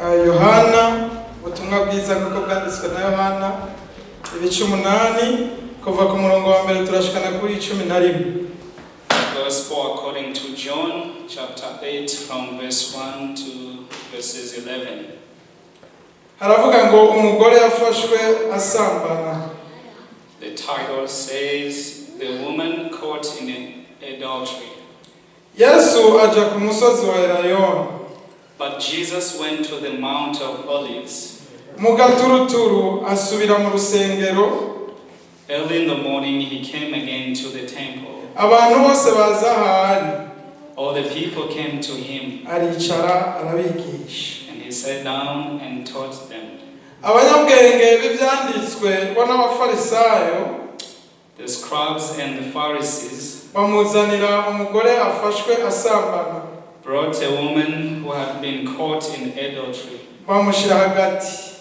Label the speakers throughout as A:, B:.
A: Yohana, ubutumwa bwiza nk'uko bwanditswe na Yohana, ibice 8, kuva ku murongo wa mbere turashikana kuri 11.
B: Gospel according to John, chapter 8, from verse 1 to verses 11.
A: Haravuga ngo umugore yafashwe asambana.
B: The title says, "The Woman Caught in Adultery."
A: Yesu aja ku musozi wa Elayono.
B: But Jesus went to the Mount of Olives.
A: Mu gaturuturu asubira mu rusengero.
B: Early in the morning, he came again to the temple.
A: Abantu bose baza ahari.
B: All the people came to him,
A: Aricara arabigisha.
B: And he sat down and taught them.
A: Abanyabwenge b'ibyanditswe bo n'Abafarisayo
B: The scribes and the Pharisees
A: bamuzanira umugore afashwe asambana.
B: Brought a woman who had been caught in adultery,
A: Bamushyira hagati.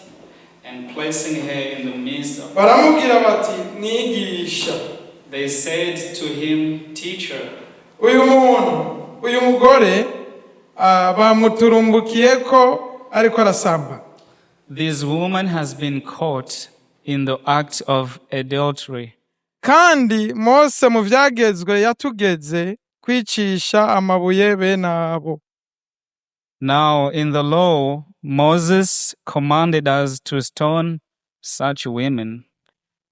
B: And placing her in the midst of
A: Baramubwira bati: "Mwigisha,
B: They said to him, "Teacher,
A: uyu muntu, uyu mugore, bamuturumbukiye ko ariko arasambana.
B: This woman has been caught in the act of adultery.
A: Kandi Mose mu byagezwe yatugeze kwicisha amabuye bene abo.
B: Now, in the law, Moses commanded us to stone such women.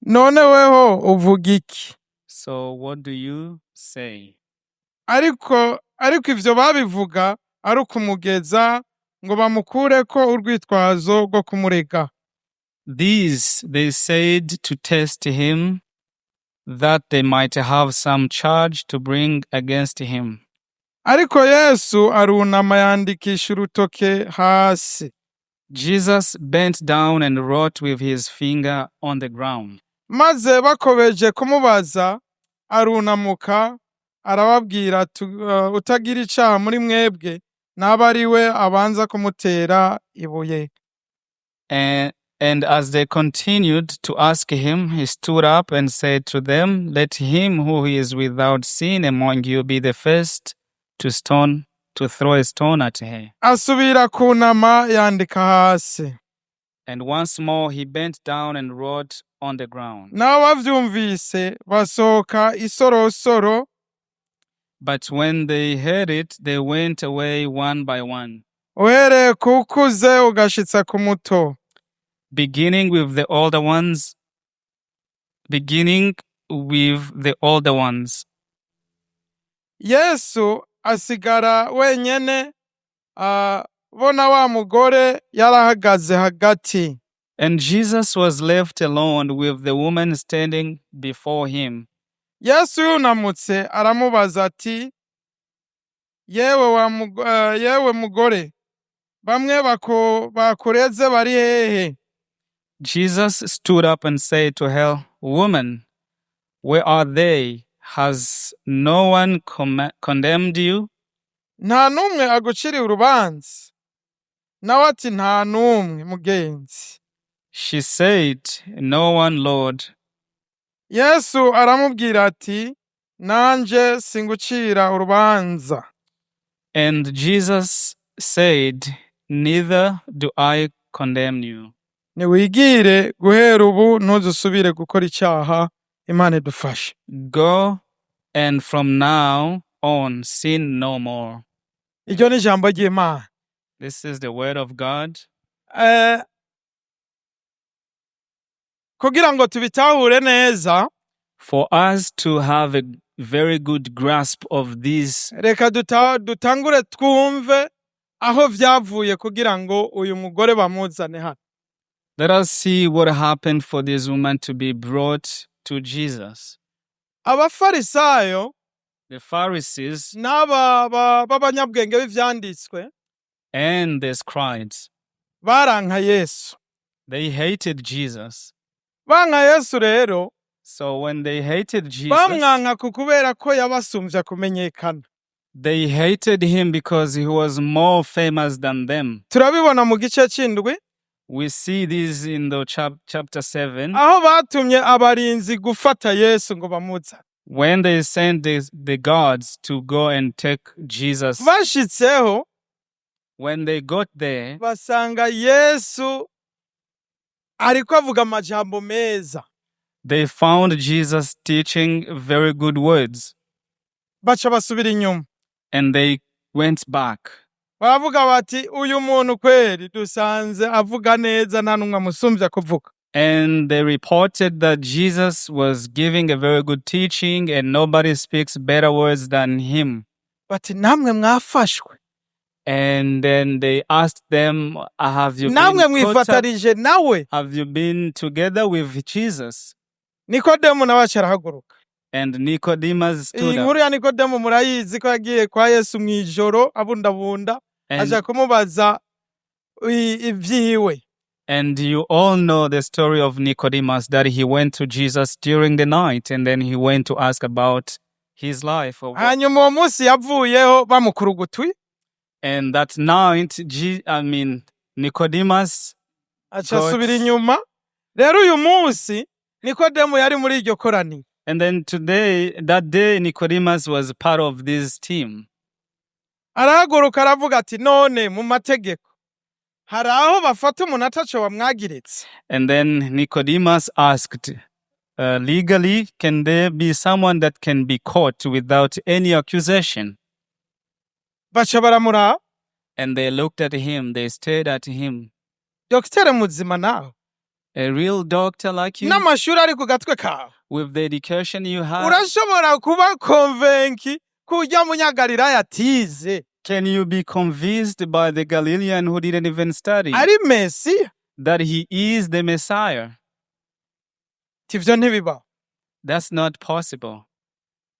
A: None weho uvuga iki?"
B: So, what do you say?"
A: Ariko ivyo babivuga ari ukumugeza ngo bamukureko urwitwazo rwo kumurega.
B: These they said to test him, that they might have some charge to bring against him.
A: Ariko Yesu arunama yandikisha urutoke hasi.
B: Jesus bent down and wrote with his finger on the ground.
A: Maze bakomeje kumubaza, arunamuka arababwira ati: "Utagira icaha muri mwebwe naba ari we abanza kumutera ibuye."
B: And as they continued to ask him, he stood up and said to them, "Let him who is without sin among you be the first to throw a stone at her."
A: Asubira kunama yandika hasi.
B: And once more he bent down and wrote on the ground.
A: Nabo bavyumvise basohoka isorosoro.
B: But when they heard it, they went away one by one,
A: uhereye ku ukuze ugashitsa ku muto,
B: beginning with the older ones, beginning with the older ones.
A: Yesu asigara wenyene, bona wa mugore yarahagaze hagati.
B: And Jesus was left alone with the woman standing before him.
A: Yesu yunamutse aramubaza ati: "Yewe mugore, bamwe bakureze bari hehe?"
B: Jesus stood up and said to her, "Woman, where are they? Has no one condemned you?"
A: Nta n'umwe aguciriye urubanza? Nawe ati: "Nta n'umwe, mugenzi."
B: She said, "No one, Lord."
A: Yesu aramubwira ati: "Nanje singucira urubanza.
B: And Jesus said, "Neither do I condemn you.
A: Niwigire, guhera ubu ntuzusubire gukora icyaha." Imana idufashe.
B: Go, and from now on sin no more."
A: Iryo ni ijambo ry'Imana.
B: This is the word of God.
A: Kugira ngo tubitahure neza,
B: For us to have a very good grasp of this,
A: reka dutangure twumve aho vyavuye kugira ngo uyu mugore bamuzane hano.
B: Let us see what happened for this woman to be brought to Jesus.
A: Abafarisayo
B: The Pharisees
A: n'aba b'abanyabwenge b'ivyanditswe
B: and the scribes,
A: baranka Yesu.
B: They hated Jesus.
A: Banka Yesu rero,
B: So when they hated Jesus,
A: bamwanka ku kubera ko yabasumbya kumenyekana.
B: They hated him because he was more famous than them.
A: Turabibona mu gice c'indwi,
B: We see this in the chapter 7
A: aho batumye abarinzi gufata Yesu ngo bamuzane.
B: When they sent the guards to go and take Jesus.
A: Bashitseho,
B: When they got there,
A: basanga Yesu ariko avuga amajambo meza.
B: They found Jesus teaching very good words
A: Baca basubira inyuma.
B: And they went back.
A: Baravuga bati uyu muntu kweri dusanze avuga neza nta n'umwe amusumbya kuvuga.
B: And they reported that Jesus was giving a very good teaching and nobody speaks better words than him.
A: Bati namwe mwafashwe?
B: And then they asked them, "Have you
A: Namwe
B: been caught up?
A: mwifatanije nawe?
B: Have you been together with Jesus?"
A: Nikodemu nawe aca arahaguruka.
B: And Nicodemus stood
A: Iyi
B: up.
A: nkuru ya Nikodemu murayizi ko yagiye kwa Yesu mu ijoro abundabunda
B: And,
A: aja kumubaza ivyiwe.
B: And you all know the story of Nicodemus, that he went to Jesus during the night and then he went to ask about his life.
A: Hanyuma uwo munsi yavuyeho bamukurugutwi.
B: And that night, I mean, Nicodemus
A: Aca asubira inyuma. Rero uyu munsi Nikodemu yari muri iryo koraniro.
B: And then today, that day, Nicodemus was part of this team.
A: Arahaguruka aravuga ati none mu mategeko hari aho bafata umuntu ataco bamwagiritse?
B: And then Nicodemus asked, "Legally, can there be someone that can be caught without any accusation?"
A: Baca baramuraba.
B: And they looked at him, they stared at him.
A: Dogiteri muzima nawe,
B: "A real doctor like you,
A: n'amashuri ari ku gatwe kawe,
B: with the education you have,
A: urashobora kuba convaincu ko urya munyagalilaya atize
B: can you be convinced by the Galilean who didn't even study
A: ari Mesiya?"
B: that he is the Messiah?"
A: Ivyo ntibibaho.
B: That's not possible.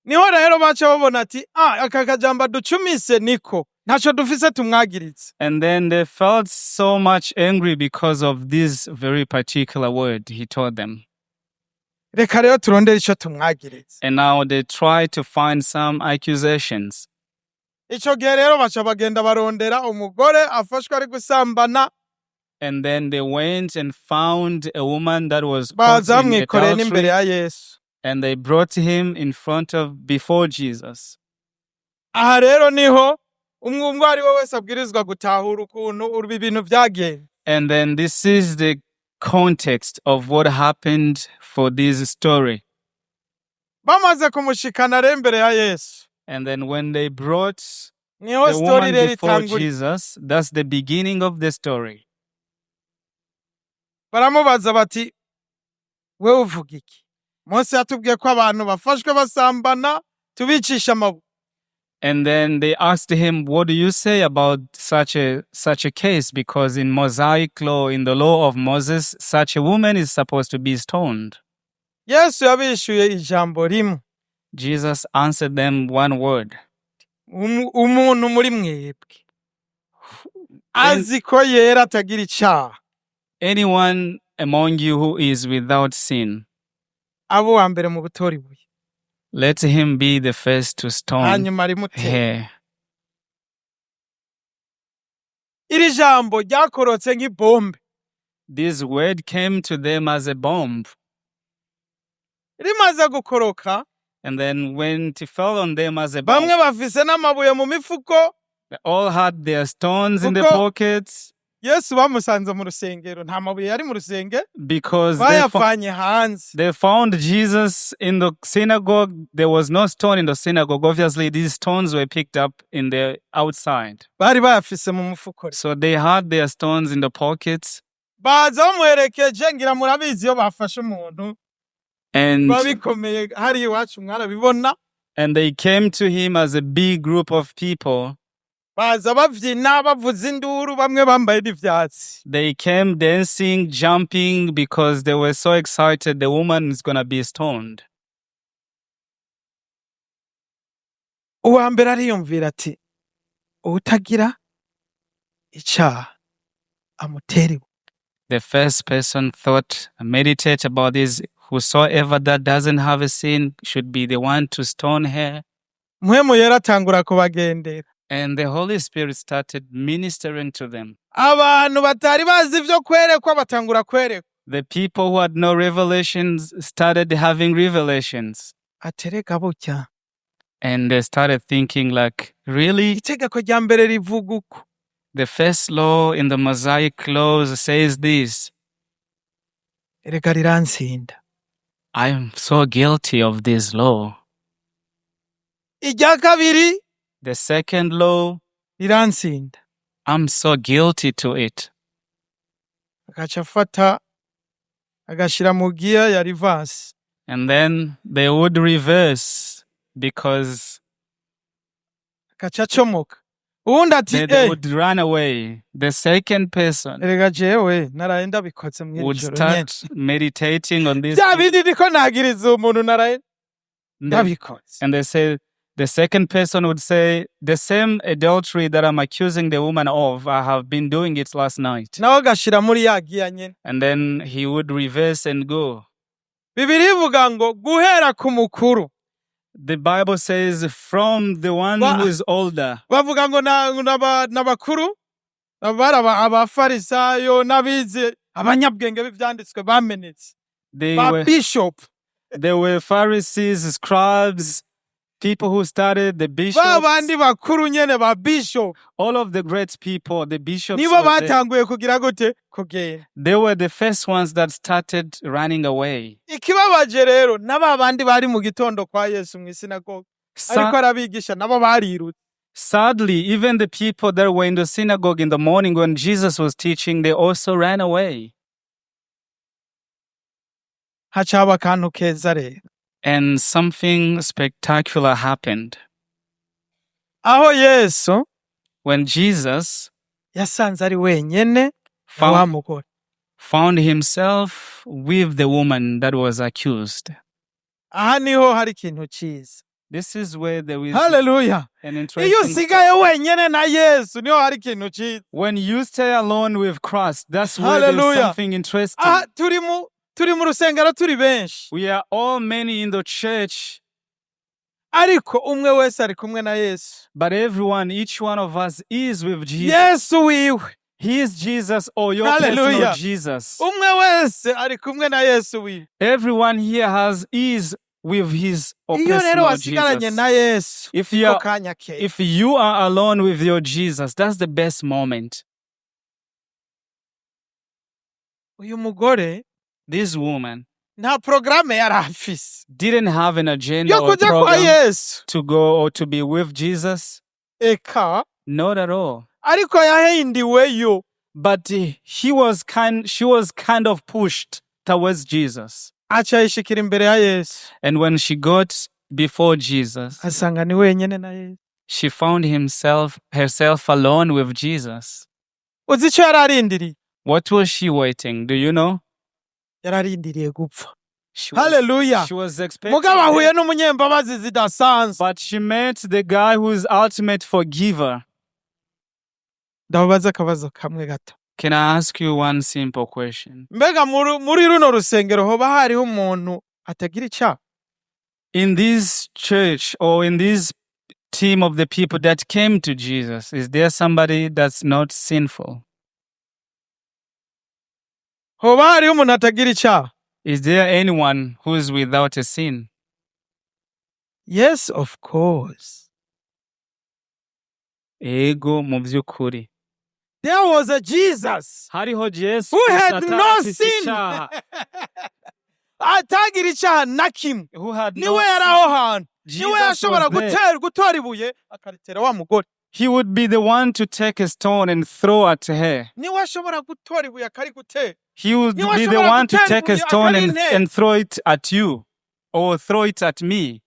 A: Niho rero baca babona ati ah aka kajambo ducumise niko ntaco dufise tumwagiritse.
B: And then they felt so much angry because of this very particular word he told them.
A: Reka rero turondere ico tumwagiritse.
B: And now they try to find some accusations.
A: Ico gihe rero baca bagenda barondera umugore afashwe ari gusambana.
B: And then they went and found a woman that was caught
A: Baza
B: in
A: bamwikoreye n'imbere
B: adultery,
A: ya Yesu.
B: And they brought him in front of before Jesus.
A: Aha rero niho umwe umwe ari we wese abwirizwa gutahura ukuntu ibi bintu vyagenze.
B: And then this is the context of what happened for this story.
A: Bamaze kumushikana rero imbere ya Yesu,
B: And then when they brought
A: niho
B: the
A: story
B: woman
A: rero
B: before
A: itangurira.
B: Jesus, that's the beginning of the story.
A: Baramubaza bati wewe uvuga iki? Mose yatubwiye ko abantu bafashwe basambana tubicisha amabuye.
B: And then they asked him, "What do you say about such a case? Because in Mosaic law, in the law of Moses, such a woman is supposed to be stoned."
A: Yesu yabishuye ijambo rimwe.
B: Jesus answered them one word.
A: Umuntu muri mwebwe azi ko yera atagira icaha,
B: "Anyone among you who is without sin,
A: abe uwa mbere mu gutora ibuye."
B: let him be the first to stone
A: Hanyuma rimutera.
B: Her."
A: Iri jambo ryakorotse nk'ibombe.
B: This word came to them as a bomb.
A: Rimaze gukoroka,
B: And then when it fell on them as a bomb,
A: bamwe bafise n'amabuye mu mifuko.
B: They all had their stones in their
A: Kuko
B: pockets
A: Yesu bamusanze mu rusengero nta mabuye yari mu rusengero,
B: because
A: bayavanye hanze.
B: They found Jesus in the synagogue. There was no stone in the synagogue. Obviously, these stones were picked up in the outside.
A: Bari bayafise mu mufuko.
B: So they had their stones in the pockets.
A: Baza bamuherekeje ngira murabizi iyo bafashe umuntu
B: And
A: biba bikomeye hariya iwacu mwarabibona.
B: And they came to him as a big group of people.
A: Baza bavyina bavuza induru bamwe bambaye n'ivyatsi.
B: They came dancing, jumping, because they were so excited the woman is going to be stoned.
A: Uwa mbere ariyumvira ati uwutagira icaha amutere ibuye.
B: The first person thought, meditate about this: whosoever that doesn't have a sin should be the one to stone her.
A: Mpwemu Yera atangura kubagendera.
B: And the Holy Spirit started ministering to them.
A: Abantu batari bazi ivyo kwerekwa batangura kwerekwa.
B: The people who had no revelations started having revelations.
A: Atereka burya
B: And they started thinking, like, "Really?"
A: itegeko rya mbere rivuga uko.
B: The first law in the Mosaic laws says this:
A: Erega rirantsinda.
B: I am so guilty of this law.
A: Irya kabiri
B: The second law,
A: rirantsinda.
B: I'm so guilty to it.
A: Agaca afata agashira mu giya ya reverse.
B: And then they would reverse because
A: Agaca acomoka uwundi ati
B: they
A: eh
B: would run away. The second person
A: erega jewe naraye ndabikoze mw'iri
B: would
A: joro nyene
B: start meditating on this.
A: Bya bindi ndiko nagiriza umuntu naraye ndabikoze.
B: And they say, the second person would say, "The same adultery that I'm accusing the woman of, I have been doing it last night."
A: Nawe agashira muri ya giya nyene.
B: And then he would reverse and go.
A: Bibiliya ivuga ngo guhera ku mukuru
B: The Bible says, from the one who is older,
A: bavuga ngo n'abakuru bari abafarisayo n'abize abanyabwenge b'ivyanditswe bamenetse
B: they
A: ba
B: were,
A: bishop
B: they were Pharisees, scribes, people who started the
A: ba
B: bishops,
A: bandi bakuru nyene ba bishop
B: all of the great people, the bishops
A: nibo
B: were there.
A: Batanguye kugira gute kugenda.
B: They were the first ones that started running away.
A: Ikibabaje rero na ba bandi bari mu gitondo kwa Yesu mu isinagoga ariko arabigisha nabo barirutse.
B: Sadly, even the people that were in the synagogue in the morning when Jesus was teaching, they also ran away.
A: Haca haba akantu keza rero.
B: And something spectacular happened.
A: Aho Yesu
B: When Jesus
A: yasanze ari wenyene na wa mugore
B: found himself with the woman that was accused.
A: Aha niho hari ikintu ciza.
B: This is where there is
A: Haleluya.
B: An
A: Iyo
B: interesting
A: usigaye wenyene na Yesu niho hari ikintu ciza.
B: When you stay alone with Christ, that's where there's
A: Hallelujah.
B: Something interesting.
A: Aha turi mu rusengero turi benshi
B: We are all many in the church,
A: ariko umwe wese ari kumwe na Yesu
B: but everyone, each one of us is with Jesus.
A: Yesu wiwe.
B: He is Jesus or your personal
A: Hallelujah.
B: Jesus.
A: Umwe wese ari kumwe na Yesu wiwe.
B: Everyone here has is with his or
A: Iyo rero
B: personal
A: wasigaranye
B: Jesus.
A: na Yesu
B: If you
A: niko
B: are
A: kanya keza.
B: If you are alone with your Jesus, that's the best moment.
A: Uyu mugore
B: This woman
A: nta porogaramu yari afise
B: didn't have an agenda
A: yo
B: or
A: kuja kwa
B: program
A: Yesu
B: to go or to be with Jesus.
A: eka
B: Not at all.
A: Ariko yahindiweyo.
B: But he was kind she was kind of pushed towards Jesus.
A: Aca yishikira imbere ya Yesu.
B: And when she got before Jesus,
A: asanga ni wenyene na Yesu.
B: She found himself herself alone with Jesus.
A: Uzi ico yari arindiriye?
B: What was she waiting? Do you know?
A: Yari arindiriye gupfa.
B: She was,
A: Haleluya.
B: she was expecting
A: Mugabo ahuye
B: death,
A: n'umunyembabazi zidasanzwe.
B: But she met the guy who is ultimate forgiver.
A: Ndababaza akabazo kamwe gato.
B: Can I ask you one simple question?
A: Mbega muri runo rusengero hoba hariho umuntu atagira icaha?
B: In this church or in this team of the people that came to Jesus, is there somebody that's not sinful?
A: Hoba hariho umuntu atagira icaha?
B: Is there anyone who is without a sin?
A: Yes, of course.
B: Ego mu by'ukuri.
A: There was a Jesus
B: Hariho Yesu
A: who had
B: Kristo
A: no
B: atarafise
A: sin,
B: icaha,
A: atagira icaha na kimwe.
B: Who had no
A: Niwe yari
B: sin.
A: aho hantu niwe
B: Jesus
A: yashobora
B: was there.
A: gutera gutora ibuye akaritera wa mugore.
B: He would be the one to take a stone and throw at her.
A: Niwe ashobora gutora ibuye akarigutera.
B: He would
A: Niwe
B: be the
A: ashobora
B: one to
A: gutera
B: take a
A: ibuye
B: stone
A: akarintera.
B: And throw it at you or throw it at me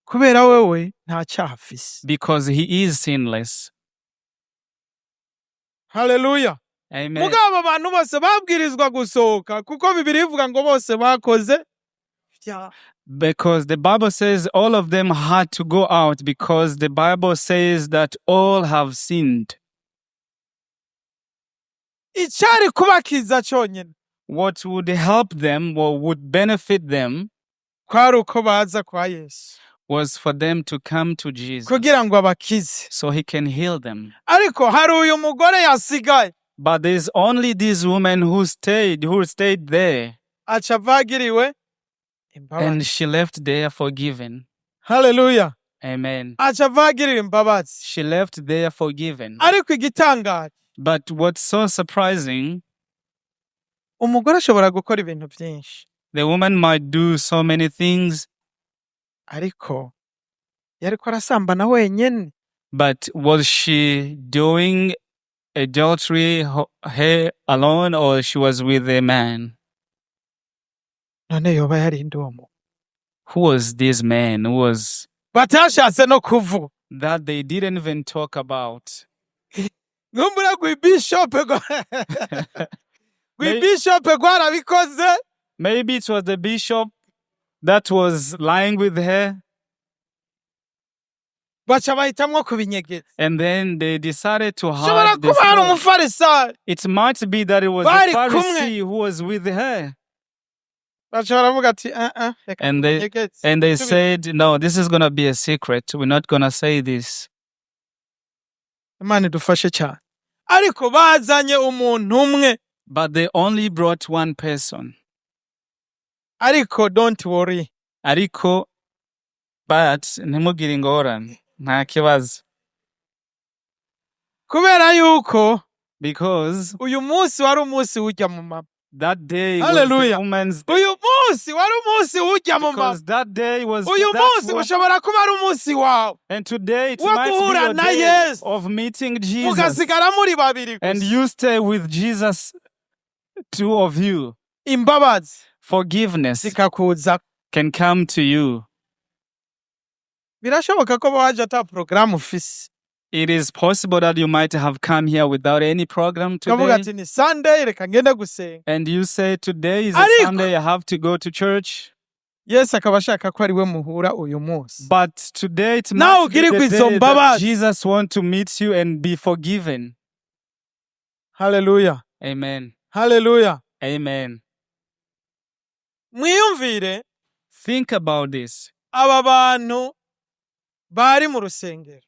A: kubera wewe nta cyaha afise.
B: Because he is sinless.
A: Haleluya.
B: Amen.
A: Mugabo abo bantu bose babwirizwa gusohoka kuko Bibiliya ivuga ngo bose bakoze ibyaha.
B: Because the Bible says all of them had to go out because the Bible says that all have sinned.
A: Icyari kubakiza cyonyine
B: What would help them or would benefit them
A: kwari uko baza kwa Yesu
B: was for them to come to Jesus
A: kugira ngo abakize.
B: So he can heal them.
A: Ariko hari uyu mugore yasigaye.
B: But there's only this woman who stayed there,
A: aca avagiriwe
B: and
A: imbabazi.
B: she left there forgiven.
A: Haleluya.
B: Amen.
A: Aca avagirira imbabazi.
B: She left there forgiven.
A: Ariko igitangaje,
B: But what's so surprising,
A: umugore ashobora gukora ibintu byinshi,
B: the woman might do so many things,
A: ariko yariko arasambana wenyene?
B: But was she doing adultery her alone or she was with a man?
A: None yoba yarinde uwo muntu
B: Who was this man who was
A: batashatse no kuvuga?
B: That they didn't even talk about?
A: Nkumbura gwibishope gwibishope gwarabikoze.
B: Maybe it was the bishop that was lying with her,
A: Baca bahitamwo kubinyegeza.
B: And then they decided to
A: Shobora
B: hide the
A: kuba hari
B: story.
A: umufarisayo.
B: It might be that it was a
A: Bari kumwe.
B: Pharisee who was with her,
A: Baca baravuga ati ah ah, reka tubinyegeze.
B: And they said, "No, this is gonna be a secret. We're not gonna say this."
A: Imana idufashe cyane, ariko bazanye umuntu umwe.
B: But they only brought one person.
A: Ariko don't worry.
B: Ariko, but ntimugire ingorane, nta kibazo.
A: Kubera yuko
B: Because
A: uyu munsi wari umunsi w'ujya mu mama.
B: That day was the
A: Hallelujah.
B: Woman's
A: Uyu munsi wari umunsi w'ujya mu mama.
B: Because that day was for
A: Uyu
B: that
A: munsi
B: woman.
A: Ushobora kuba ari umunsi wawe
B: And today it
A: wo
B: might be
A: guhura
B: your
A: na
B: day
A: Yesu,
B: of meeting Jesus.
A: mugasigara muri babiri
B: And
A: gusa.
B: you stay with Jesus, two of you.
A: Imbabazi
B: Forgiveness
A: zikakuza.
B: Can come to you.
A: Birashoboka ko waje ata porogaramu ufise.
B: It is possible that you might have come here without any program
A: Ukavuga
B: today.
A: ati ni Sunday, reka ngende gusenga.
B: And you say, "Today is a
A: Ariko
B: Sunday, I have to go to church."
A: Yesu akaba ashaka ko ari we muhura uyu munsi.
B: But today it
A: Nawe
B: might be
A: ugirirwe
B: the
A: izo
B: day that
A: mbabazi.
B: Jesus wants to meet you and be forgiven.
A: Haleluya.
B: Amen.
A: Haleluya.
B: Amen.
A: Mwiyumvire.
B: Think about this.
A: Aba bantu bari mu rusengero,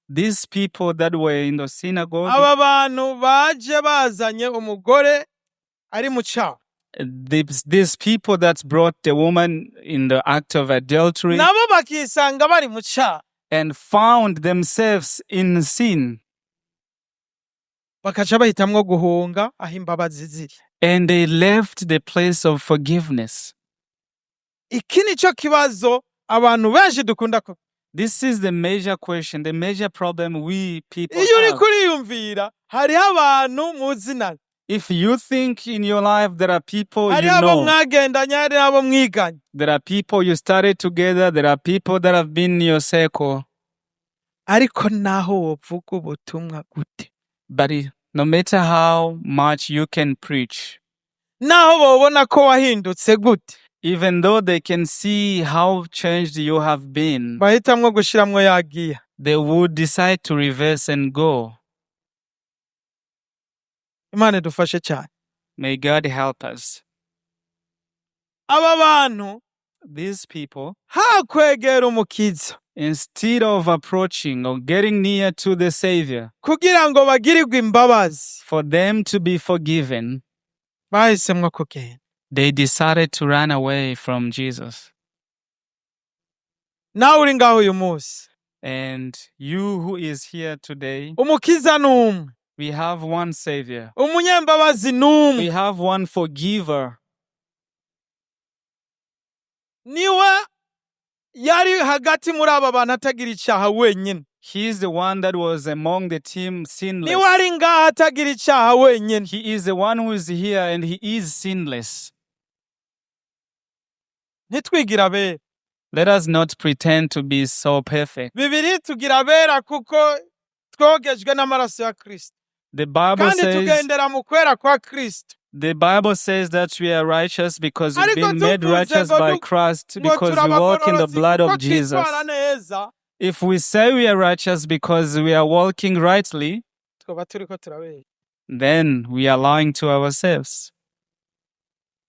B: These people that were in the synagogue,
A: aba bantu baje bazanye umugore ari mu cyaha,
B: these people that brought the woman in the act of adultery
A: nabo bakisanga bari mu cyaha,
B: and found themselves in sin,
A: bakaca bahitamwo guhunga aho imbabazi ziri.
B: And they left the place of forgiveness.
A: Iki ni cyo kibazo abantu benshi dukunda ku
B: This is the major question, the major problem we people
A: Iyo uri
B: have.
A: Kuriyumvira hariho abantu muzinanye,
B: If you think in your life there are people you
A: hariho abo
B: know,
A: mwagendanye, hari n'abo mwiganye,
B: there are people you started together, there are people that have been in your circle,
A: ariko naho wovuga ubutumwa gute,
B: but no matter how much you can preach,
A: naho bobona ko wahindutse gute,
B: even though they can see how changed you have been,
A: bahitamwo gushiramwo yagiye.
B: They would decide to reverse and go.
A: Imana idufashe cyane.
B: May God help us.
A: Aba bantu,
B: These people,
A: hakwegera umukiza
B: instead of approaching or getting near to the Savior,
A: kugira ngo bagirirwe imbabazi,
B: for them to be forgiven,
A: bahisemwo kugenda.
B: They decided to run away from Jesus.
A: Nawe uri ngaho uyu munsi,
B: And you who is here today,
A: umukiza ni umwe,
B: we have one Savior.
A: Umunyembabazi ni umwe.
B: We have one forgiver.
A: Niwe yari hagati muri aba bantu atagira icyaha wenyine.
B: He is the one that was among the team sinless.
A: Niwe ari ngaha atagira icyaha wenyine.
B: He is the one who is here and he is sinless.
A: Ntitwigira abera.
B: Let us not pretend to be so perfect.
A: Bibiliya itugira abera kuko twogejwe n'amaraso ya Kristo,
B: The Bible
A: kandi
B: says
A: tugendera mu kwera kwa Kristo.
B: The Bible says that we are righteous because we've
A: Ariko
B: been made
A: tuvuze
B: righteous
A: ngo
B: by Christ
A: ngo
B: because we walk in the
A: turabagororotsi
B: blood
A: kuko
B: of Jesus.
A: twitwara neza,
B: If we say we are righteous because we are walking rightly,
A: twaba turiko turabeshya.
B: Then we are lying to ourselves.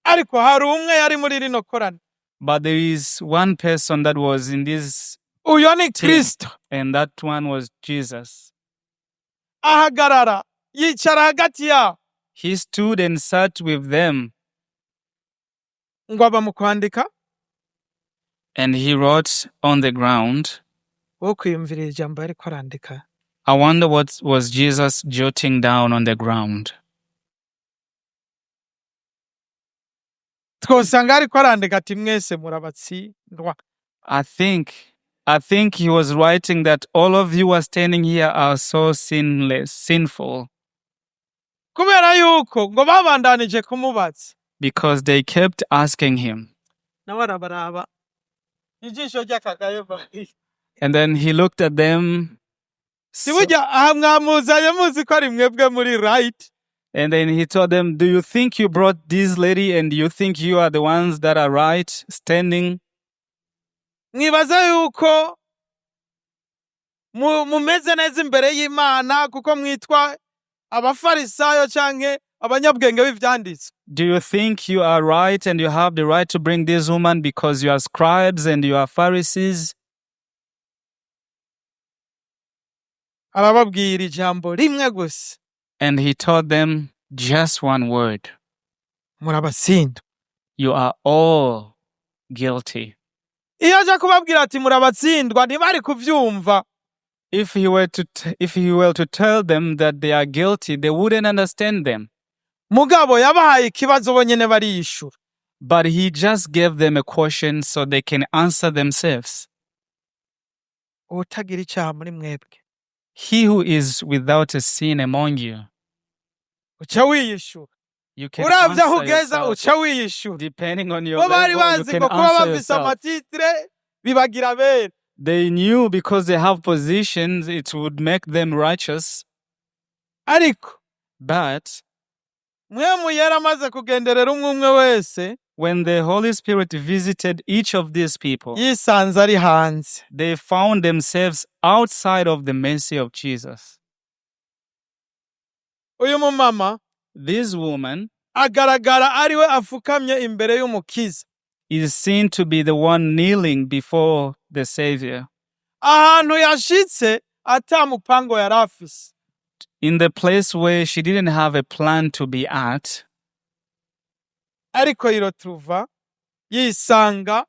A: Ariko hari umwe yari muri rino koraniro.
B: But there is one person that was in this
A: Uyo ni
B: team,
A: Kristo.
B: And that one was Jesus.
A: Ahagarara yicara hagati yabo.
B: He stood and sat with them,
A: Ngo aba mu kwandika.
B: And he wrote on the ground.
A: Wo kwiyumvira ijambo yariko arandika.
B: I wonder what was Jesus jotting down on the ground.
A: Twosanga ariko arandika ati mwese murabatsindwa.
B: I think he was writing that all of you are standing here are so sinless, sinful,
A: Kubera yuko ngo babandanije kumubaza.
B: Because they kept asking him.
A: Nawe arabaraba ijisho ry'akagayo.
B: And then he looked at them.
A: Si burya aha mwamuzanye muzi ko ari mwebwe muri right?
B: And then he told them, "Do you think you brought this lady and you think you are the ones that are right standing?"
A: Mwibaza yuko mumeze neza imbere y'Imana kuko mwitwa abafarisayo canke abanyabwenge b'ivyanditswe?
B: Do you think you are right and you have the right to bring this woman because you are scribes and you are Pharisees?
A: Arababwira ijambo rimwe gusa.
B: And he taught them just one word:
A: Murabatsinda.
B: You are all guilty.
A: Iyo aja kubabwira ati murabatsindwa ntibari kuvyumva.
B: If he were to tell them that they are guilty, they wouldn't understand them.
A: Mugabo yabahaye ikibazo bonyene bariyishura.
B: But he just gave them a question so they can answer themselves.
A: Uwutagira icaha muri mwebwe.
B: He who is without a sin among you,
A: Uca wiyishura.
B: You can
A: Uravye aho
B: answer
A: ugeza
B: yourself.
A: uca wiyishura.
B: Depending on your
A: Bo bari
B: level, you
A: bazi
B: can
A: ngo kuba
B: answer
A: bafise
B: yourself.
A: ama titre bibagira abere.
B: They knew because they have positions, it would make them righteous.
A: Ariko
B: But
A: Mpwemu Yera amaze kugenderera umwe umwe wese,
B: when the Holy Spirit visited each of these people,
A: yisanze ari hanze.
B: They found themselves outside of the mercy of Jesus.
A: Uyu mumama
B: This woman
A: agaragara ariwe afukamye imbere y'Umukiza.
B: Is seen to be the one kneeling before the Savior.
A: Ahantu yashitse ata mupango yari afise.
B: In the place where she didn't have a plan to be at,
A: Ariko yiroturuva yisanga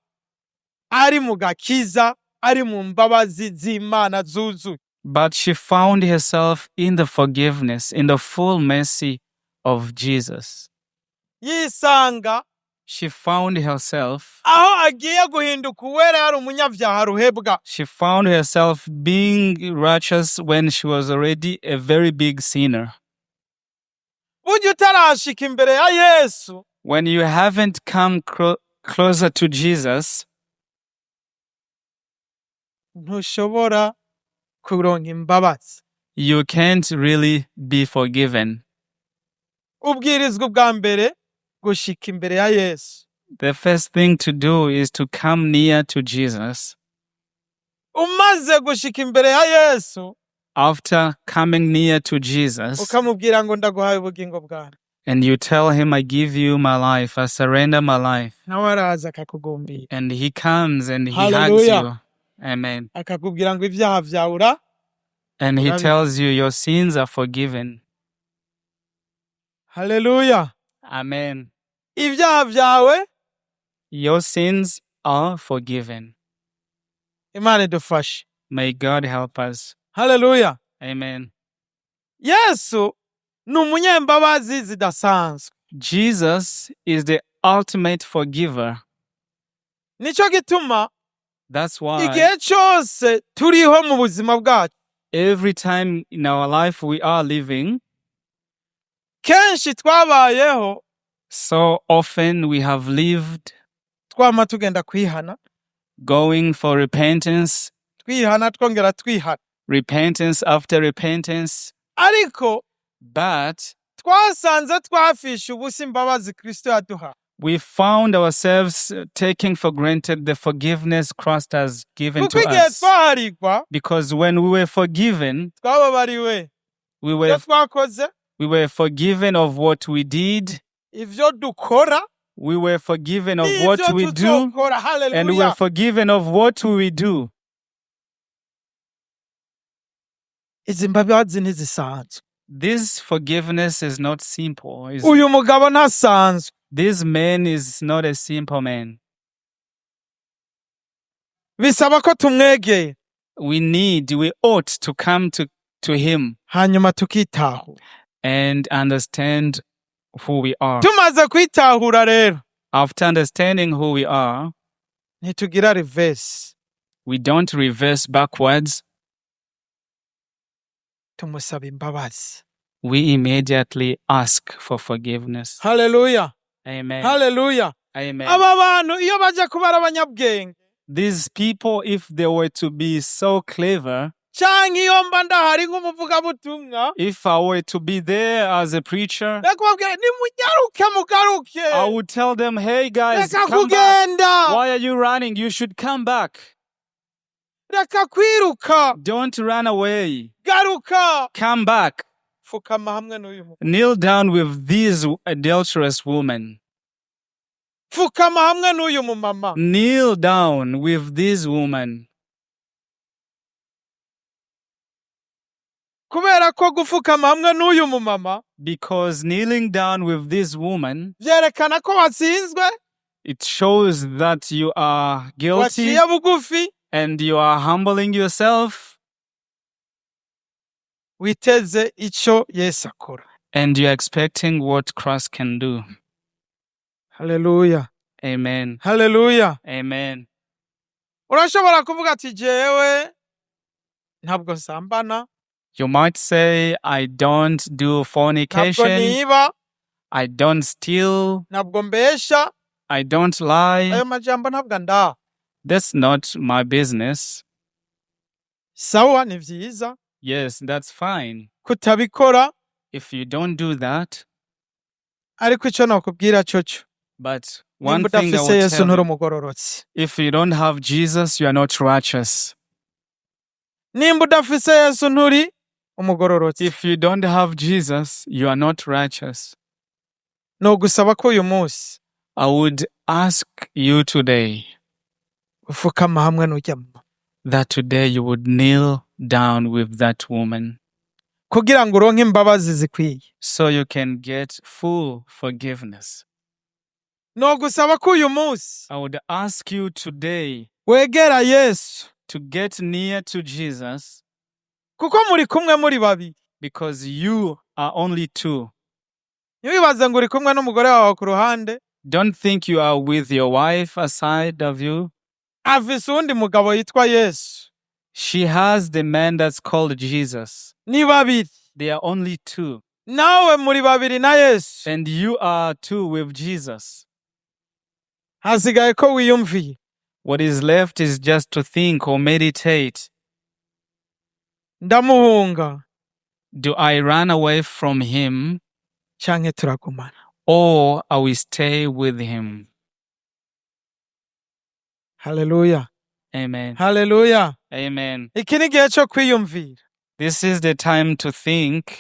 A: ari mu gakiza ari mu mbabazi z'Imana zuzuye.
B: But she found herself in the forgiveness, in the full mercy of Jesus.
A: Yisanga
B: She found herself,
A: aho agiye guhinduka uwera yari umunyabyaha ruhebwa.
B: She found herself being righteous when she was already a very big sinner.
A: Burya utarashika imbere ya Yesu,
B: When you haven't come closer to Jesus,
A: ntushobora kuronka imbabazi.
B: You can't really be forgiven.
A: Ubwirizwa ubwa mbere gushika imbere ya Yesu.
B: The first thing to do is to come near to Jesus.
A: Umaze gushika imbere ya Yesu,
B: After coming near to Jesus,
A: ukamubwira ngo ndaguhaye ubugingo bwawe,
B: and you tell him, "I give you my life, I surrender my life."
A: nawe araza akakugumbira.
B: And he comes and he hugs
A: Hallelujah.
B: You. Amen.
A: Akakubwira ngo ibyaha byawe ura
B: And he
A: Amen.
B: Tells you your sins are forgiven.
A: Haleluya.
B: Amen.
A: Ibyaha byawe.
B: Your sins are forgiven.
A: Imana idufashe.
B: May God help us.
A: Haleluya.
B: Amen.
A: Yesu ni umunyembabazi zidasanzwe.
B: Jesus is the ultimate forgiver.
A: Nicyo gituma
B: That's why
A: igihe cyose turiho mu buzima bwacu,
B: every time in our life we are living,
A: kenshi twabayeho,
B: so often we have lived
A: twama tugenda kwihana,
B: going for repentance,
A: twihana twongera twihana.
B: Repentance after repentance.
A: Ariko
B: But
A: twasanze twafishe ubusa imbabazi Kristo yaduha.
B: We found ourselves taking for granted the forgiveness Christ has given
A: Kuko
B: to
A: igihe
B: us.
A: twaharigwa,
B: Because when we were forgiven,
A: twababariwe
B: we
A: ibyo
B: were
A: twakoze,
B: we were forgiven of what we did,
A: ivyo dukora,
B: we were forgiven of what
A: n'ivyo
B: we do,
A: tuzokora.
B: And we were
A: Haleluya.
B: Forgiven of what we do.
A: Izi mbabazi ntizisanzwe.
B: This forgiveness is not simple.
A: Uyu mugabo ntasanzwe.
B: This man is not a simple man.
A: Bisaba ko tumwegera.
B: We ought to come to him
A: hanyuma tukitahura.
B: And understand who we are.
A: Tumaze kwitahura rero,
B: After understanding who we are,
A: ntitugira reverse.
B: We don't reverse backwards.
A: Tumusaba imbabazi.
B: We immediately ask for forgiveness.
A: Haleluya.
B: Amen.
A: Haleluya.
B: Amen.
A: Aba bantu iyo baja kuba ari abanyabwenge,
B: These people, if they were to be so clever,
A: canke iyo mba ndahari nk'umuvugabutumwa,
B: if I were to be there as a preacher,
A: ndakubabwira nimunyaruke mugaruke.
B: I would tell them, "Hey guys,
A: Reka
B: come back.
A: kugenda.
B: Why are you running? You should come back.
A: Reka kwiruka.
B: Don't run away.
A: Garuka.
B: Come back."
A: Fukama hamwe n'uyu mugore.
B: Kneel down with this adulterous woman.
A: Fukama hamwe n'uyu mumama.
B: Kneel down with this woman.
A: Kubera ko gufukama hamwe n'uyu mumama
B: Because kneeling down with this woman,
A: vyerekana ko watsinzwe,
B: it shows that you are guilty
A: waciye bugufi,
B: and you are humbling yourself
A: witeze ico Yesu akora.
B: And you're expecting what Christ can do.
A: Haleluya.
B: Amen.
A: Haleluya.
B: Amen.
A: Urashobora kuvuga ati jewe ntabwo nsambana,
B: You might say, "I don't do
A: ntabwo
B: fornication,
A: niba,
B: I don't steal,
A: ntabwo mbesha,
B: I don't lie.
A: Ayo majambo ntabwo andaha."
B: That's not my business."
A: Sawa, ni vyiza
B: Yes, that's fine.
A: kutabikora,
B: If you don't do that,
A: ariko ico nokubwira coco,
B: but one
A: nimba
B: thing I
A: udafise
B: will
A: Yesu
B: tell
A: nturi
B: you,
A: umugororotsi.
B: If you don't have Jesus, you are not righteous.
A: Nimba udafise Yesu nturi umugororotsi.
B: If you don't have Jesus, you are not righteous.
A: Nogusaba ko uyu munsi
B: I would ask you today
A: ufukama hamwe n'urya mama
B: that today you would kneel down with that woman
A: kugira ngo uronke imbabazi zikwiye.
B: So you can get full forgiveness.
A: Nogusaba ko uyu munsi
B: I would ask you today
A: wegera Yesu,
B: to get near to Jesus
A: kuko muri kumwe muri babiri.
B: Because you are only two.
A: Ntiwibaze ngo uri kumwe n'umugore wawe ku ruhande.
B: Don't think you are with your wife aside of you.
A: Afise uwundi mugabo yitwa Yesu.
B: She has the man that's called Jesus.
A: Ni babiri.
B: They are only two.
A: Nawe muri babiri na Yesu.
B: And you are two with Jesus.
A: Hasigaye ko wiyumviye.
B: What is left is just to think or meditate.
A: Ndamuhunga
B: Do I run away from him
A: canke turagumana?
B: Or I will stay with him?
A: Haleluya.
B: Amen.
A: Haleluya.
B: Amen.
A: Iki ni igihe cyo kwiyumvira.
B: This is the time to think.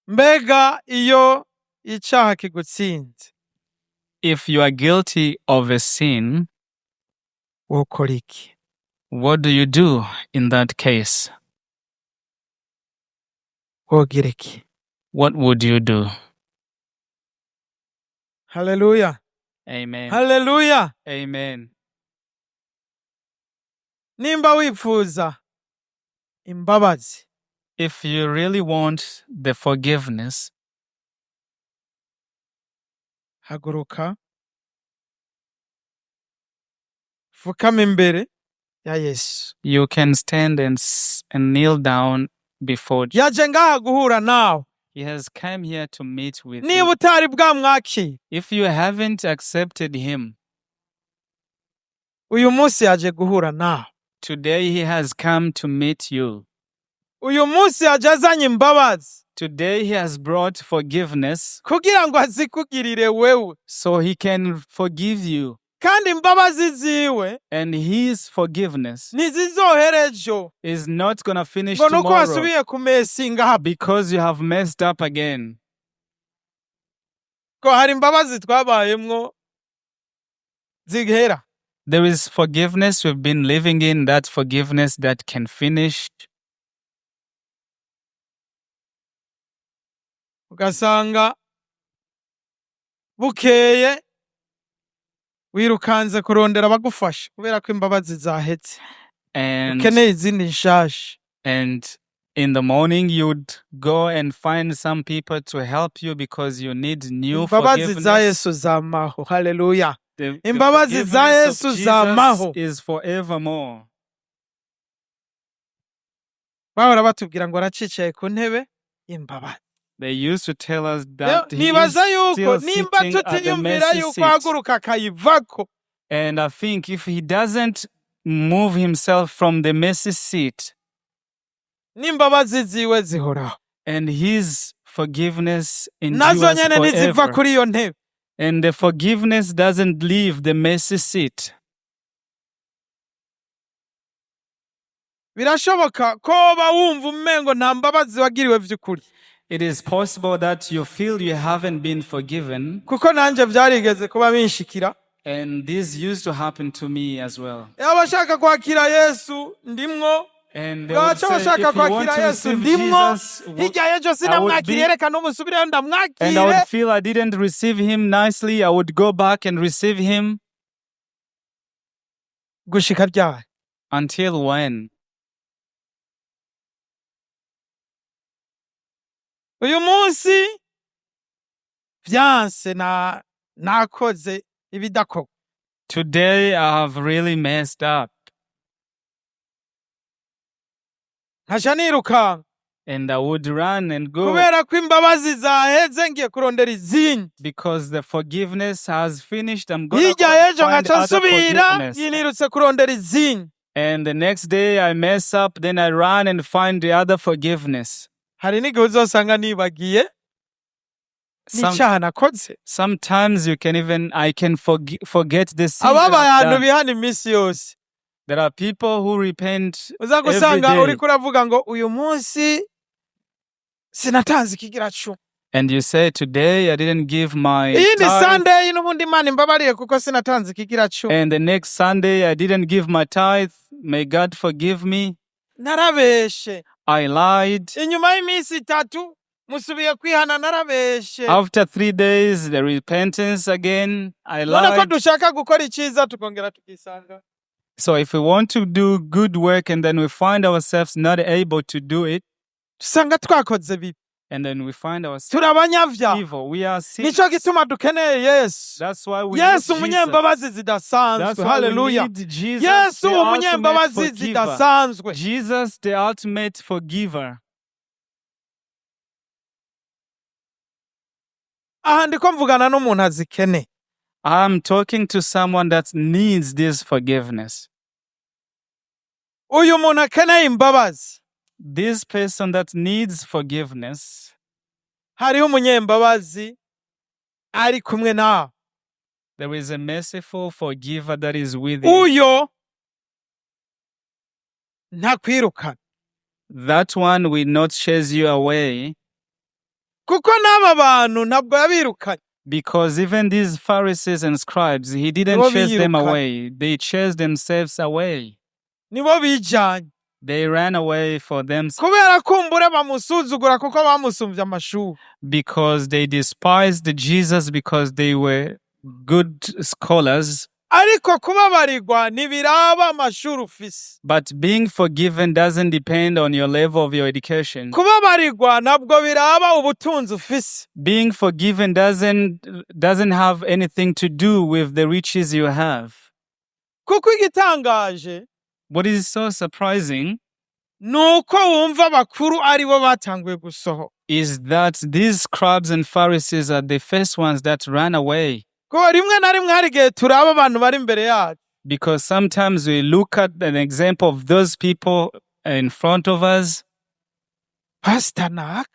A: Mbega iyo icaha kigutsinze,
B: If you are guilty of a sin,
A: wokora iki?
B: What do you do in that case?
A: Wogira iki?
B: What would you do?
A: Haleluya.
B: Amen.
A: Haleluya.
B: Amen.
A: Nimba wifuza imbabazi,
B: If you really want the forgiveness,
A: haguruka fukama imbere ya Yesu.
B: You can stand and kneel down before Jesus.
A: Yaje ngaha guhura nawe.
B: He has come here to meet with
A: Niba
B: you.
A: Utari bwamwakira,
B: If you haven't accepted him,
A: uyu munsi yaje guhura nawe.
B: Today he has come to meet you.
A: Uyu munsi yaje azanye imbabazi
B: Today he has brought forgiveness
A: kugira ngo azikugirire wewe.
B: So he can forgive you.
A: Kandi imbabazi ziwe
B: And his forgiveness
A: ntizizohera ejo
B: is not going to finish
A: ngo nuko
B: tomorrow
A: wasubiye kumesinga,
B: because you have messed up again.
A: Ko hari imbabazi twabayemwo zihera.
B: There is forgiveness we've been living in, that forgiveness that can finish.
A: Ugasanga bukeye Wirukanze kurondera abagufasha kubera ko imbabazi zaheze,
B: And
A: ukeneye izindi nshasha.
B: And in the morning you'd go and find some people to help you because you need new
A: Imbabazi za
B: forgiveness.
A: Yesu zamaho, haleluya.
B: The
A: Imbabazi za
B: forgiveness
A: Yesu
B: of Jesus
A: zamaho.
B: Is forevermore.
A: Bahora batubwira ngo aracicaye ku ntebe y'imbabazi.
B: They used to tell us
A: Rero
B: that he is
A: nibaza yuko
B: still
A: nimba
B: sitting at the
A: tutiyumvira
B: mercy
A: yuko
B: seat.
A: ahaguruka akayivako,
B: And I think if he doesn't move himself from the mercy seat
A: n'imbabazi ziwe zihoraho,
B: and his forgiveness
A: nazo
B: endures
A: nyene ntiziva
B: forever,
A: kuri iyo ntebe.
B: And the forgiveness doesn't leave the mercy seat.
A: Birashoboka ko woba wumva umengo nta mbabazi wagiriwe vy'ukuri.
B: It is possible that you feel you haven't been forgiven,
A: Kuko nanjye vyarigeze kuba binshikira.
B: And this used to happen to me as well.
A: Abashaka kwakira Yesu ndimwo.
B: And they would
A: Bwaca
B: say,
A: abashaka
B: if you want
A: kwakira
B: to
A: Yesu
B: receive
A: ndimwo.
B: Jesus,
A: Hirya y'ejo
B: I would
A: sinamwakiriye, reka n'umusubireyo
B: and I
A: ndamwakire.
B: would feel I didn't receive him nicely, I would go back and receive him.
A: Gushika ryari?
B: Until when?
A: Uyu munsi vyanse na nakoze ibidakorwa.
B: Today I have really messed up.
A: Nkaca nirukanka
B: And I would run and go
A: kubera ko imbabazi zaheze, ngiye kurondera izindi.
B: Because the forgiveness has finished. I'm gonna go
A: Hirya
B: and
A: y'ejo
B: find
A: nkaca
B: other
A: nsubira,
B: forgiveness.
A: nirutse kurondera izindi.
B: And the next day I mess up, then I run and find the other forgiveness.
A: Hari n'igihe uzosanga nibagiye n'icyaha nakoze.
B: Sometimes you can even, I can forget the sin that
A: Ababaye
B: I've
A: ahantu
B: done.
A: bihana iminsi yose,
B: There are people who repent
A: uza
B: every
A: gusanga
B: day.
A: uriko uravuga ngo uyu munsi sinatanze ikigira cumi.
B: And you say, "Today I didn't give my
A: Iyindi
B: tithe."
A: Sunday n'ubundi Imana imbabariye kuko sinatanze ikigira cumi.
B: And the next Sunday I didn't give my tithe. May God forgive me.
A: Narabeshe.
B: I lied.
A: Inyuma y'iminsi 3 musubiye kwihana, narabeshe.
B: After 3 days, the repentance again. I
A: None ko
B: lied.
A: Dushaka gukora icyiza tukongera tukisanga
B: So if we want to do good work and then we find ourselves not able to do it,
A: dusanga twakoze bibi.
B: And then we find ourselves
A: Turi abanyabyaha.
B: Evil. We are sinners.
A: Nicyo gituma dukeneye Yesu.
B: That's why we
A: Yesu
B: need Jesus.
A: umunyembabazi zidasanzwe.
B: That's why we
A: Haleluya.
B: Need Jesus,
A: Yesu
B: the ultimate
A: umunyembabazi
B: forgiver.
A: Zidasanzwe.
B: Jesus, the ultimate forgiver.
A: Aha ndiko mvugana n'umuntu azikeneye.
B: I'm talking to someone that needs this forgiveness.
A: Uyu muntu akeneye imbabazi,
B: This person that needs forgiveness,
A: hariho umunyembabazi ari kumwe nawe.
B: There is a merciful forgiver that is with you.
A: Uyo ntakwirukana.
B: That one will not chase you away
A: Kuko n'aba bantu ntabwo yabirukanye.
B: Because even these Pharisees and scribes, he didn't
A: Nibo
B: chase them
A: biyirukanye.
B: Away. They chased themselves away.
A: Nibo bijanye.
B: They ran away for themselves
A: Kubera kumbure bamusuzugura kuko bamusumbye amashuri.
B: Because they despised Jesus because they were good scholars.
A: Ariko kubabarirwa ntibiraba amashuri ufise.
B: But being forgiven doesn't depend on your level of your education.
A: Kubabarirwa ntabwo biraba ubutunzi ufise.
B: Being forgiven doesn't have anything to do with the riches you have.
A: Kuko igitangaje
B: What is so surprising
A: ni uko wumva abakuru ari bo batanguye gusohoka.
B: Is that these scribes and Pharisees are the first ones that ran away.
A: Kuko rimwe na rimwe hari igihe turaba abantu bari imbere yacu,
B: Because sometimes we look at an example of those people in front of us
A: pasita naka,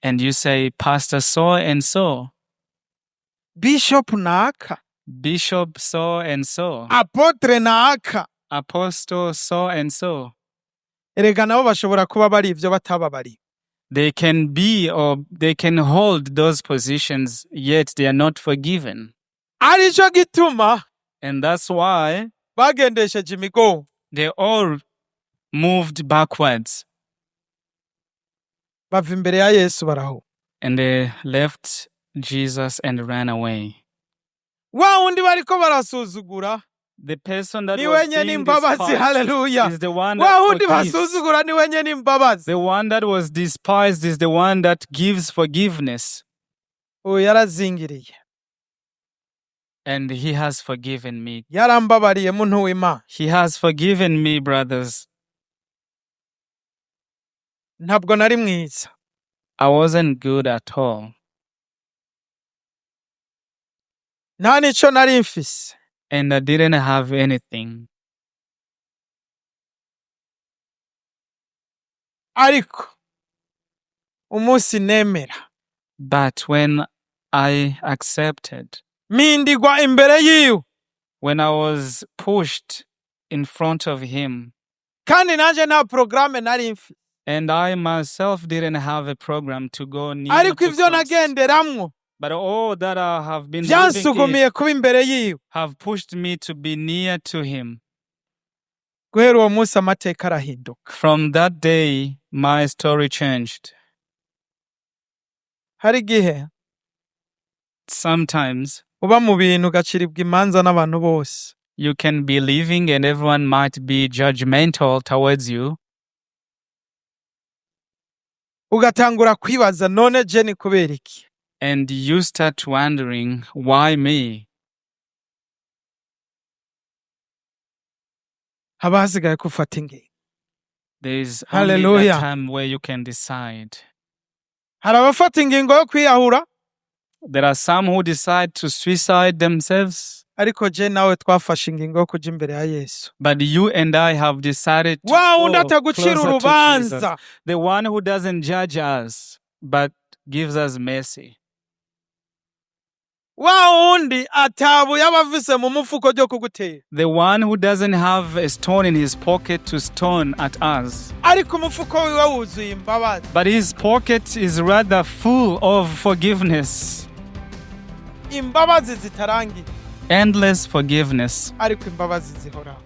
B: and you say, "Pastor so and so,
A: bishop naka,
B: Bishop so and so,
A: apôtre naka.
B: Apostle so and so."
A: Erega nabo bashobora kuba bari ibyo batababariwe.
B: They can be or they can hold those positions, yet they are not forgiven.
A: Aricyo gituma
B: And that's why
A: bagendesheje imigongo.
B: They all moved backwards
A: Bava imbere ya Yesu barahunga.
B: And they left Jesus and ran away.
A: Wa wundi bariko barasuzugura
B: The person that
A: ni
B: was
A: wenyene
B: being
A: imbabazi.
B: despised
A: Haleluya.
B: is the one
A: Wa
B: that
A: wundi
B: forgives.
A: basuzugura ni wenyene imbabazi.
B: The one that was despised is the one that gives forgiveness.
A: Uyu yarazingiriye.
B: And he has forgiven me.
A: Yarambabariye, muntu w'Imana.
B: He has forgiven me, brothers.
A: Ntabwo nari mwiza.
B: I wasn't good at all.
A: Nta n'ico nari mfise.
B: And I didn't have anything.
A: Ariko umunsi nemera,
B: But when I accepted,
A: mpindigwa imbere yiwe,
B: when I was pushed in front of him,
A: kandi nanje nta porogaramu nari mfise,
B: and I myself didn't have a program to go near
A: ariko
B: to
A: ivyo
B: Christ.
A: nagenderamwo
B: But all that I have been living in
A: vyansugumiye kuba imbere yiwe.
B: Have pushed me to be near to him.
A: Guhera uwo munsi amateka arahinduka.
B: From that day, my story changed.
A: Hari igihe
B: Sometimes
A: uba mu bintu ugaciribwa imanza n'abantu bose,
B: you can be living and everyone might be judgmental towards you,
A: ugatangura kwibaza: none je ni kubera iki?
B: And you start wondering, why me?
A: Haba hasigaye ko ufata ingingo.
B: There is only
A: Hallelujah.
B: that time where you can decide.
A: Hari abafata ingingo yo kwiyahura.
B: There are some who decide to suicide themselves,
A: Ariko je nawe twafashe ingingo yo kuja imbere ya Yesu,
B: but you and I have decided to
A: wa wundi
B: go
A: atagucira
B: closer to Jesus,
A: urubanza,
B: the one who doesn't judge us, but gives us mercy.
A: Wa wundi atabuye aba afise mu mufuko ryo kugutera,
B: The one who doesn't have a stone in his pocket to stone at us,
A: ariko umufuko wiwe wuzuye imbabazi.
B: But his pocket is rather full of forgiveness,
A: Imbabazi zitarangira,
B: endless forgiveness.
A: ariko imbabazi zihoraho.